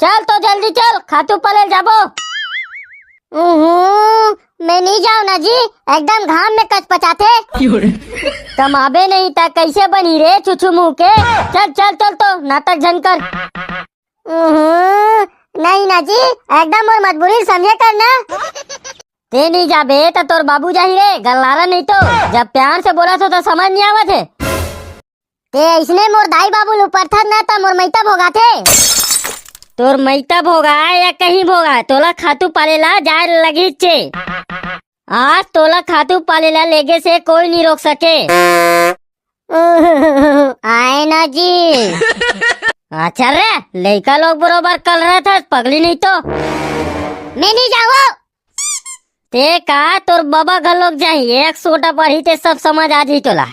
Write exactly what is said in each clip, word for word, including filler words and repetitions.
चल तो जल्दी चल, खातू पाले ल जाबो। उहूं, मैं नहीं जाऊं ना जी, एकदम घाम में कचपचाथे। कमाबे नहीं त कैसे बनी रे छुछू मुंह के। चल चल चल तो, नाटक झन कर। उहूं, नहीं ना जी, एकदम मोर मजबूरी ल समझे कर ना। ते नहीं जाबे त तोर बाबू जाही रे, गल्लारा नहीं तो। जब प्यार से बोलत हों त समझ नहीं आवत हे। ते अइसने मोर दाई बाबू ल उपरथस ना त मोर मइता भोगाथे। तोर मइता भोगाय या कहीं भोगाय, तोला खातू पाले ला जाय लगहीच हे। आज तोला खातू पाले ला लेगे से कोई नहीं रोक सके। आय ना जी। अच्छा रे, लइका लोग बरोबर कलरथस, पगली नहीं तो। मैं नहीं जावंव। ते का, तोर बबा घलोक जाही, एक सोटा पढ़ही ते सब समझ आ जाही तोला।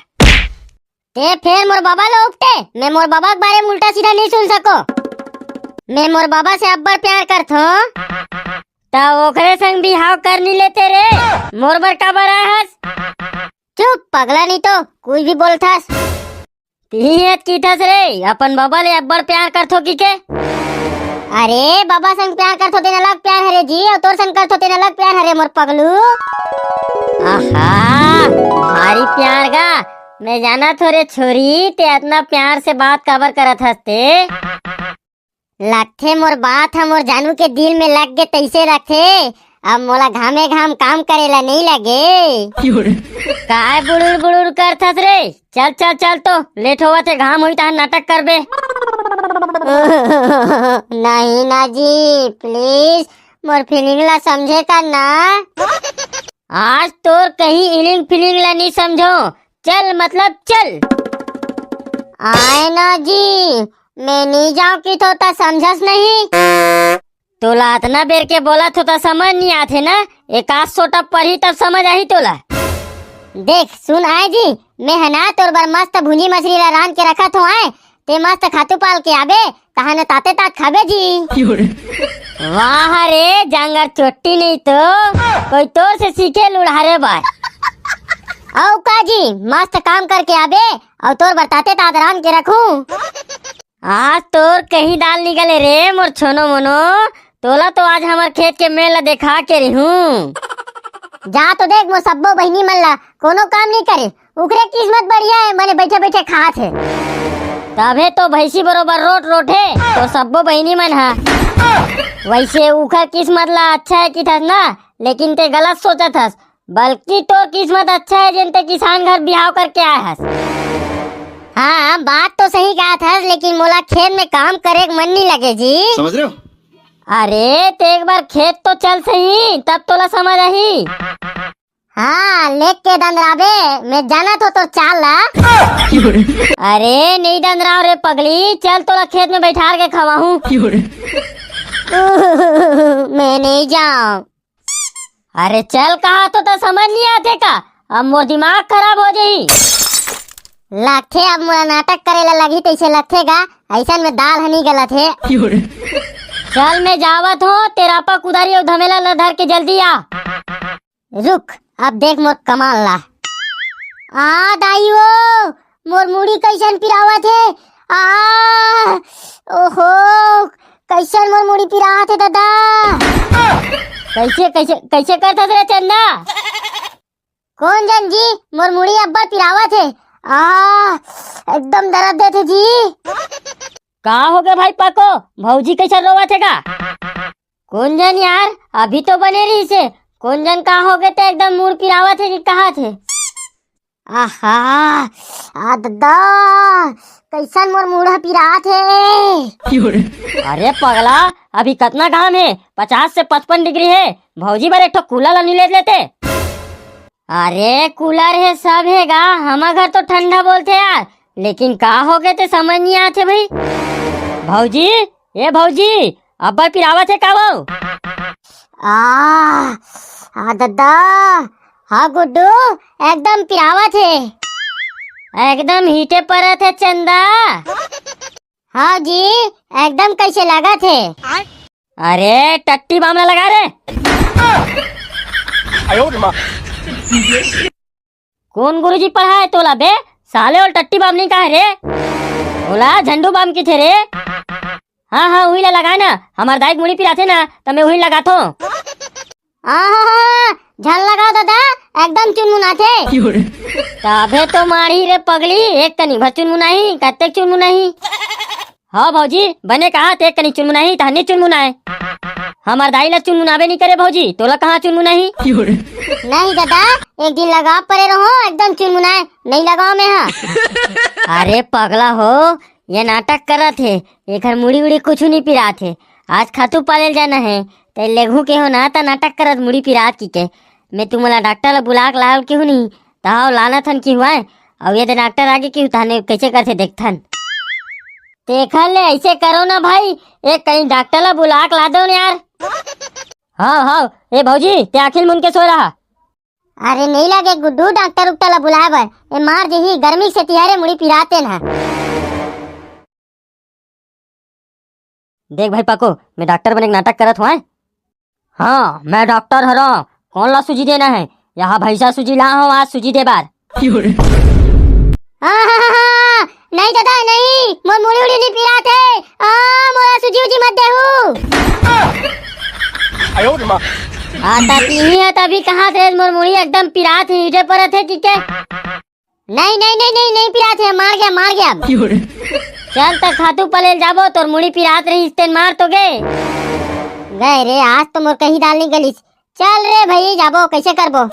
ते फेर मोर बबा ल उपटे, मैं मोर बबा के बारे में उल्टा सीधा नहीं सुन सकों। मैं मोर बबा से अब्बड़ प्यार करथों। त ओकरे संग बिहाव कर नहीं लेते रे, मोर बर काबर आए हस? चुप पगला, नहीं तो कुछ भी बोलथस। तिही हेत किथस रे, अपन बबा ले अब्बड़ प्यार करथों कहिके। अरे बबा संग प्यार करथों तेन अलग प्यार हरे जी, अउ तोर संग करथों तेन अलग प्यार हरे मोर पगलू। आहा, भारी प्यार गा। मैं जानथों रे छोरी, ते अतना प्यार से बात काबर करत हस ते। लगथे मोर बात ह मोर जानू के दिल में लग गे तइसे लगथे। अब मोला घामे घाम काम करे ला नहीं लगे। काय बुड़ुर बुड़ुर करथस रे? चल चल चल तो, लेट होवत हे, घाम होही तहां नाटक करबे। नहीं ना जी, please मोर feeling ला समझे कर ना। आज तोर कहीं इलिंग फिलिंग ला नहीं समझों। चल मतलब चल। आय ना जी, मैं नहीं जावंव किथों त समझस नहीं। तोला अतना बेर के बोलत हों त समझ नहीं आथे ना, एक आध सोटा पढ़ही तब समझ आही तोला। देख सुन आय जी, मैं ह ना तोर बर मस्त भुंजी मछली ला रांध के रखत हों आय, ते मस्त खातू पाल के आबे, तहां न ताते तात खाबे जी। वाह रे जांगर चोट्टी नहीं तो, कोई तोर से सीखे लुढ़ारे बर। अउ का जी, मस्त काम करके आबे, अउ तोर बर ताते तात रांध के रखूं। आज तोर कहीं दाल निकले रे मोर छोनो मोनो, तोला तो आज हमर खेत के मेड़ ला देखा के रिहूं। जा तो देख मोर सब्बो बहिनी मन ला, कोनो काम नहीं करे, उकरे किस्मत बढ़िया हे, मने बैठे बैठे खात हे। तभे तो भैंसी बरोबर रोट रोट हे तोर सब्बो बहिनी मन हा। वैसे उखर किस्मत ला अच्छा हे किथस ना, लेकिन ते गलत सोचत हस। बल्कि तोर किस्मत अच्छा हे जेन ते किसान घर बिहाव करके आय हस। हाँ, बात तो सही कहत हस, लेकिन मोला खेत में काम करे के मन नहीं लगे जी। समझ रहे हो? अरे, ते एक बार खेत तो चल सही, तब तोला समझ आही। हाँ, लेग के दंदराबे, मैं जानथों तोर चाल ला। अरे, नहीं दंदरावंव रे पगली, चल तोला खेत में बैठार के खवाहूं। मैं नहीं जावंव। अरे चल, कहाथों त समझ नहीं आथे का? अब मोर दिमाग खराब हो जाही। लगथे अब मोला नाटक करे ला लगही तइसे लगथे गा, अइसन में दाल ह नहीं गलत हे। चल मैं जावत हों, तेरापा कुदारी अउ धमेला ला धर के जल्दी आ। रुक, अब देख मोर कमाल ला। आ दाई ओ, मोर मुड़ी कइसन पिरावत हे। आ, ओहो, कइसन मोर मुड़ी पिरावत हे दादा। कइसे, कइसे, कइसे करथस रे चंदा? कोन जन जी, मोर मुड़ी अब्बड़ पिरावत हे। आ, एकदम दरद देथे जी। का होगे भाई पाको, भौजी कइसन रोवत हे गा? कोन जन यार, अभी तो बने रहिसे, कोन जन का होगे ते एकदम मुड़ पिरावत हे कि कहत हे? आहा, आ ददा, कइसन मोर मुड़ ह पिरात हे। अरे पगला, अभी कतना घाम हे, पचास से पचपन डिग्री हे, भौजी बर एक ठो कूलर ला नी ले लेते। अरे कूलर हे, सब हे गा, हमर घर तो ठंडा बोलथे यार, लेकिन का होगे ते समझ नहीं आथे भाई। भौजी, ए भौजी, अब्बड़ पिरावत हे का वो? आ, आ ददा, हाँ गुड्डू, एकदम पिरावत हे। एकदम हीटे परत हे चंदा। हाँ जी, एकदम कइसे लगत हे। अरे टट्टी बाम ला लगा रे। कोन गुरुजी पढ़ाए तोला बे? साले ओला टट्टी बाम नहीं कहे रे, ओला झंडू बाम किथे रे। हाँ हाँ, उही ला लगा ना, हमर दाई के मुड़ी पिराथे ना, त मैं उही लगाथो। आहा, झन लगाव दादा, एकदम चुनमुनाथे। तभे तो मारही रे पगली, एक कनी भर चुनमुनाही, कतेक चुनमुनाही। हाँ भौजी, बने कहा ते, एक कनी चुनमुनाही, तहन नइ चुनमुनाए। हमर दाई ला चुनमुनाबे नइ करे भौजी, तोला कहाँ चुनमुनाही? नहीं दादा, एक दिन लगाव परे रहो, एकदम चुनमुनाए, नइ लगाव मैं हा। अरे पगला हो, ये नाटक करत हे, एकर मुड़ी उड़ी कुछु नइ पिरात हे। आज खातू पाले ल जाना हे, ते लेगहू के हो ना, त नाटक करत मुड़ी पिरात किके। मैं तुमला डॉक्टर ला बुला के लाव के हूँ नहीं, तहाव लानथन कि हुआ, अउ ये दे डॉक्टर आगे कि तहने कैसे करथे देखथन। तेखर ले ऐसे करो ना भाई, एक कहीं डॉक्टर ला बुला के ला दो ना यार। हाँ हाँ, ए भौजी, ते आँखी ल मुन के सोय रहा। अरे नहीं लगे गुड्डू, डॉक्टर उक्टर ला बुलाए बर, ए मार जही, गर्मी से तिहारे मुड़ी पिराते ना। देख भाई पाको, मैं डॉक्टर बने के नाटक करत हूँ, हैं? हाँ, मैं डॉक्टर हरौं। कौन ला सूजी देना है? यहाँ भैंसा सूजी ला हूँ आज सूजी दे बार। हाँ, हाँ, हाँ, हाँ, नहीं दादा, नहीं, मोर मुड़ी उड़ी नहीं पिरात है। आ, मोला सूजी उजी मत देहू। हाँ, त तीही है, तभी कहा थे मोर मुड़ी एकदम पिरात है, इधर परत है कि के? नहीं, नहीं, नहीं, नहीं, नहीं पिरात है, मार गया, मार गया। चल त खातू पले ल जाबो, तोर मुड़ी पिरात रहिस तेन मार तो गे। गए रे, आज तो मोर कहीं दाल नहीं गलिस। चल रे भाई, जाबो, कैसे करबो?